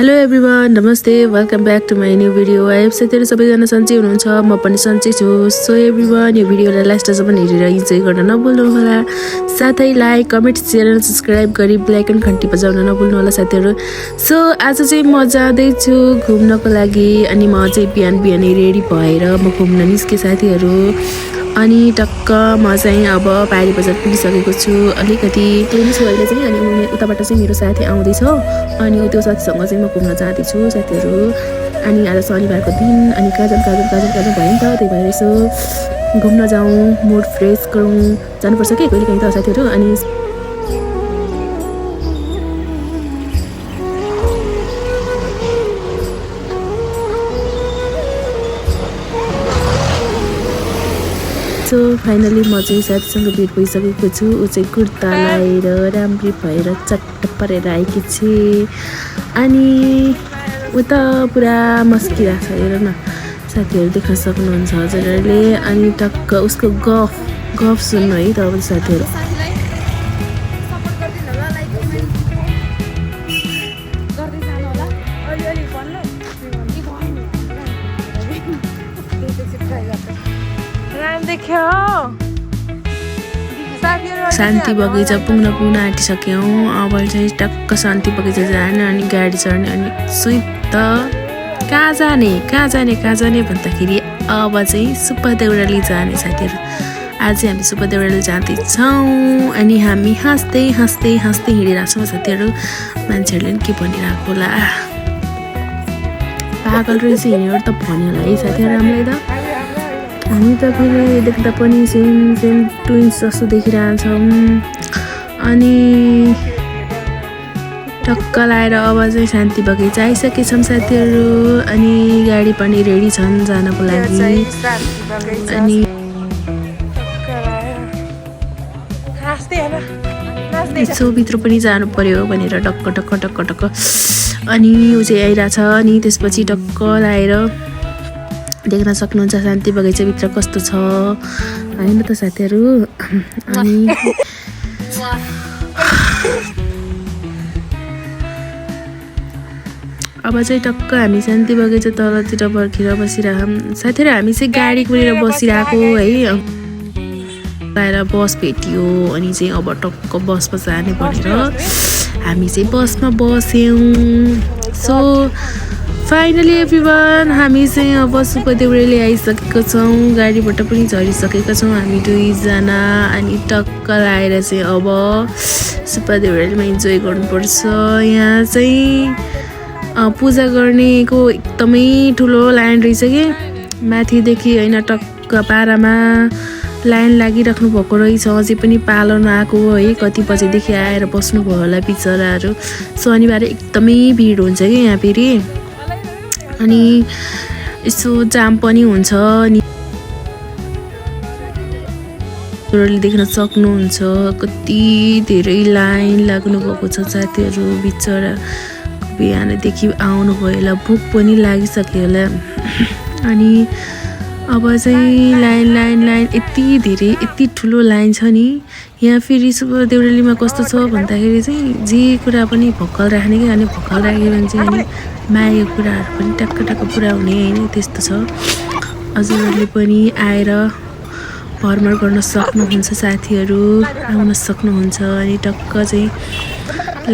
Hello everyone, नमस्ते, welcome back to my new video. I hope साथीहरू सबैजना सन्चै हुनुहुन्छ, म पनि सन्चै छु। सो एभ्रिवान, यो भिडियोलाई लास्टसम्म हेरेर इन्जोय गर्न नभुल्नु होला। साथै लाइक, कमेन्ट, सेयर र सब्सक्राइब गरी बेल आइकन घन्टी बजाउन नभुल्नु होला साथीहरू। सो आज चाहिँ म जाँदैछु घुम्नको लागि, अनि म चाहिँ बिहानै रेडी भएर म घुम्न निस्केँ साथीहरू। अनि टक्क म चाहिँ अब पारी बजार पुगिसकेको छु। अलिकति क्लिन छु अहिले चाहिँ, अनि उताबाट चाहिँ मेरो साथी आउँदैछ, अनि त्यो साथीसँग चाहिँ म घुम्न जाँदैछु साथीहरू। अनि आज शनिबारको दिन, अनि काजल भयो नि त, त्यही भएर यसो घुम्न जाउँ, मुड फ्रेस गरौँ, जानुपर्छ कि कहिले काहीँ त साथीहरू। अनि सो फाइनली म चाहिँ साथीसँग भेट भइसकेको छु। ऊ चाहिँ कुर्ता लगाएर राम्री भएर चट्ट परेर आएकी छे, अनि उता पुरा मस्किरहेको छ, हेर न साथीहरू, देख्न सक्नुहुन्छ हजुरहरूले। अनि टक्क उसको गफ सुन्नु है त अब साथीहरू। शान्ति बगैँचा पुग्न आँटिसक्यौँ। अब चाहिँ टक्क शान्ति बगैँचा जाने, अनि गाडी चढ्ने, अनि सुइत कहाँ जाने भन्दाखेरि अब चाहिँ सुब्बा देउराली जाने साथीहरू। आज चाहिँ हामी सुब्बा देउराली जाँदैछौँ, अनि हामी हाँस्दै हिँडिरहेको छौँ साथीहरू। मान्छेहरूले पनि के भनिरहेको होला, पागल रहेछ हिँडेर त भन्यो होला है साथीहरू हामीलाई त। हामी त फेरि देख्दा पनि सेम ट्विन्स जस्तो देखिरहेछौँ। अनि टक्क लाएर अब चाहिँ शान्ति बगैँचा आइसकेछौँ साथीहरू, अनि गाडी पनि रेडी छन् जानको लागि। अनि यसो भित्र पनि जानु पर्यो भनेर टक्क अनि ऊ चाहिँ आइरहेछ। अनि त्यसपछि टक्क लाएर देख्न सक्नुहुन्छ शान्ति बगैँचाभित्र कस्तो छ होइन त साथीहरू। अनि अब चाहिँ टक्क हामी शान्ति बगैँचा तलतिर पर्खेर बसिरहौँ साथीहरू। हामी चाहिँ गाडी कुरेर बसिरहेको है, आएर बस भेटियो, अनि चाहिँ अब टक्क बसमा जाने भनेर हामी चाहिँ बसमा बस्यौँ। सो फाइनली एभ्रिवान, हामी चाहिँ अब सुब्बा देउराली आइसकेको छौँ, गाडीबाट पनि झरिसकेका छौँ हामी दुईजना। अनि टक्क लाएर चाहिँ अब सुब्बा देउरालीमा इन्जोय गर्नुपर्छ। यहाँ चाहिँ पूजा गर्नेको एकदमै ठुलो लाइन रहेछ कि, माथिदेखि होइन टक्क पारामा लाइन लागिराख्नु भएको रहेछ। अझै पनि पालो नआएको है, कति बजेदेखि आएर बस्नुभयो होला बिचराहरू। शनिबार एकदमै भिड हुन्छ कि यहाँ फेरि, अनि यसो जाम पनि हुन्छ। अनि देख्न सक्नुहुन्छ कति धेरै लाइन लाग्नु भएको छ साथीहरू। बिचरा बिहानदेखि आउनुभयो होला, भोक पनि लागिसक्यो होला। अनि अब चाहिँ लाइन यति ठुलो लाइन छ नि यहाँ। फेरि सुब्बा देउरालीमा कस्तो छ भन्दाखेरि चाहिँ जे कुरा पनि भक्कल राख्ने कि, अनि भक्कल राख्यो भने चाहिँ अनि मायाको कुराहरू पनि टक्क पुरा हुने होइन, त्यस्तो छ। हजुरहरूले पनि आएर भरमार गर्न सक्नुहुन्छ साथीहरू, आउन सक्नुहुन्छ। अनि टक्क चाहिँ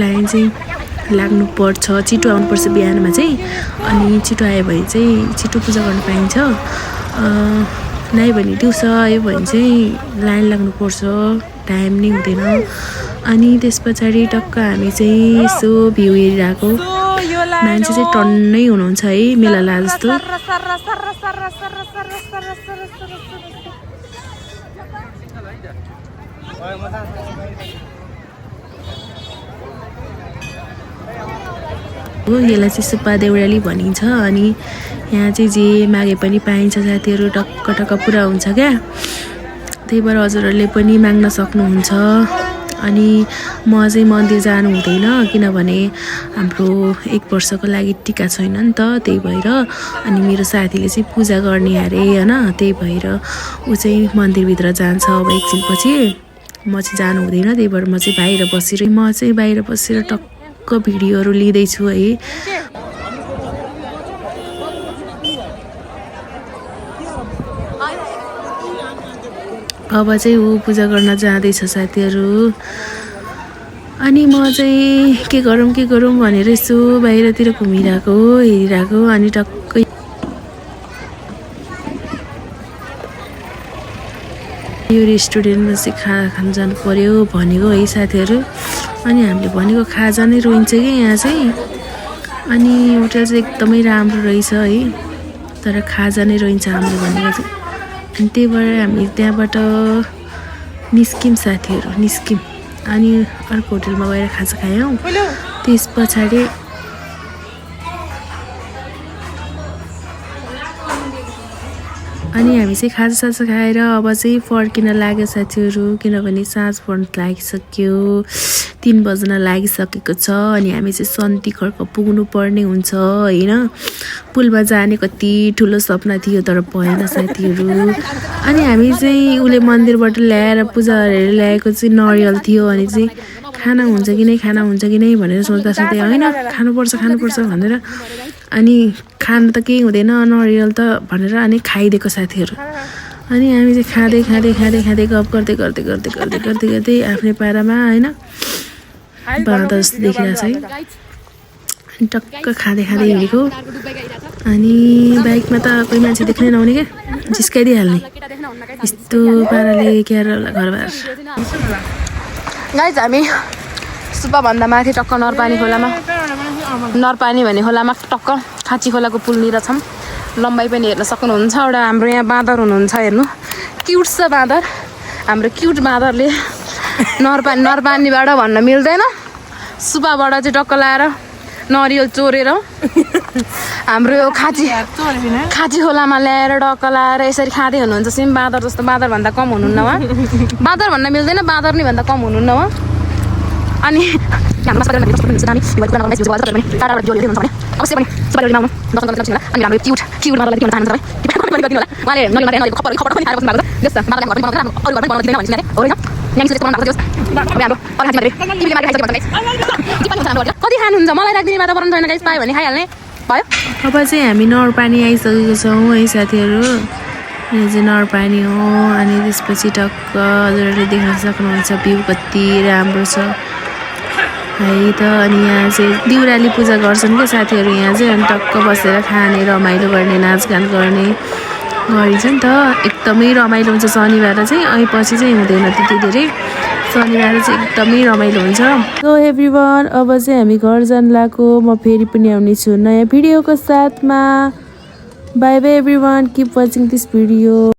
लाइन चाहिँ लाग्नुपर्छ, छिटो आउनुपर्छ बिहानमा चाहिँ। अनि छिटो आयो भने चाहिँ छिटो पूजा गर्न पाइन्छ, नै भने दिउँसो आयो भने चाहिँ लाइन लाग्नुपर्छ, टाइम नै हुँदैन। अनि त्यस पछाडि टक्क हामी चाहिँ यसो भ्यू हेरिरहेको, मान्छे चाहिँ टन्नै हुनुहुन्छ है मेला ला जस्तो। यसलाई चाहिँ सुब्बा देउराली भनिन्छ। अनि यहाँ चाहिँ जे मागे पनि पाइन्छ साथीहरू, टक्क पुरा हुन्छ क्या। त्यही भएर हजुरहरूले पनि माग्न सक्नुहुन्छ। अनि म चाहिँ मन्दिर जानु हुँदैन, किनभने हाम्रो 1 वर्षको लागि टिका छैन नि त, त्यही भएर। अनि मेरो साथीले चाहिँ पूजा गर्ने अरे होइन, त्यही भएर ऊ चाहिँ मन्दिरभित्र जान्छ अब एकछिनपछि। म चाहिँ जानु हुँदैन, त्यही भएर म चाहिँ बाहिर बसेर टक्क भिडियोहरू लिँदैछु है। अब चाहिँ ऊ पूजा गर्न जाँदैछ साथीहरू। अनि म चाहिँ के गरौँ भनेर यसो बाहिरतिर घुमिरहेको हेरिरहेको। अनि टक्कै यो रेस्टुरेन्टमा चाहिँ खाना खान जानु पर्यो भनेको है साथीहरू। अनि हामीले भनेको खाजा नै रोइन्छ कि यहाँ चाहिँ। अनि होटल चाहिँ एकदमै राम्रो रहेछ है, तर खाजा नै रोइन्छ हामीले भनेको चाहिँ। अनि त्यही भएर हामी त्यहाँबाट निस्क्यौँ साथीहरू, निस्क्यौँ। अनि अर्को होटलमा गएर खाजा खायौँ। त्यस पछाडि अनि हामी चाहिँ खाजासाजा खाएर अब चाहिँ फर्किन लाग्यो साथीहरू, किनभने साँझ पर्न लागिसक्यो, 3 बज्न लागिसकेको छ। अनि हामी चाहिँ सन्ती खर्क पुग्नु पर्ने हुन्छ होइन। पुलमा जाने कति ठुलो सपना थियो तर भएन साथीहरू। अनि हामी चाहिँ उसले मन्दिरबाट ल्याएर पूजा गरेर ल्याएको चाहिँ नरियल थियो। अनि चाहिँ खाना हुन्छ कि नै भनेर सोच्दा होइन खानुपर्छ भनेर। अनि खानु त केही हुँदैन नरियल त भनेर अनि खाइदिएको साथीहरू। अनि हामी चाहिँ खाँदै गफ गर्दै आफ्नै पारामा होइन बाँदर जस्तो देखिरहेको छ है। अनि टक्क खाँदै हिँडेको। अनि बाइकमा त कोही मान्छे देख्नै नहुने क्या, जिस्काइदिइहाल्ने यस्तो पाराले क्यार घरबार। गाइज हामी सुब्बाभन्दा माथि टक्क नरपानी भन्ने खोलामा टक्क खाँची खोलाको पुलनिर छौँ। लम्बाइ पनि हेर्न सक्नुहुन्छ। एउटा हाम्रो यहाँ बाँदर हुनुहुन्छ, हेर्नु क्युट छ बाँदर। हाम्रो क्युट बाँदरले नरपानीबाट भन्न मिल्दैन, सुब्बाबाट चाहिँ टक्क लाएर नरियल चोरेर हाम्रो यो खाँची खोलामा ल्याएर टक्क लाएर यसरी खाँदै हुनुहुन्छ। सेम बाँदर जस्तो, बाँदरभन्दा कम हुनुहुन्न उहाँ। बाँदर भन्न मिल्दैन, बाँदर नै भन्दा कम हुनुहुन्न उहाँ। अनि हाम्रो कति खानुहुन्छ मलाई राखिदिने वातावरण छैन गाइस, पायो भने खाइहाल्ने भयो। अब चाहिँ हामी नरपानी आइसकेको छौँ है साथीहरू। यो चाहिँ नरपानी हो। अनि त्यसपछि टक्क हजुरहरूले देख्न सक्नुहुन्छ भ्यू कति राम्रो छ है त। अनि यहाँ चाहिँ दिउराली पूजा गर्छन् क्या साथीहरू यहाँ चाहिँ। अनि टक्क बसेर खाने, रमाइलो गर्ने, नाचगान गर्ने गरिन्छ नि त। एकदमै रमाइलो हुन्छ शनिबार चाहिँ। पछि चाहिँ हुँदैन त्यति धेरै, शनिबार चाहिँ एकदमै रमाइलो हुन्छ। सो एभ्रिवान, अब चाहिँ हामी घर जान लागेको। म फेरि पनि आउनेछु नयाँ भिडियोको साथमा। By by everyone, keep watching this video.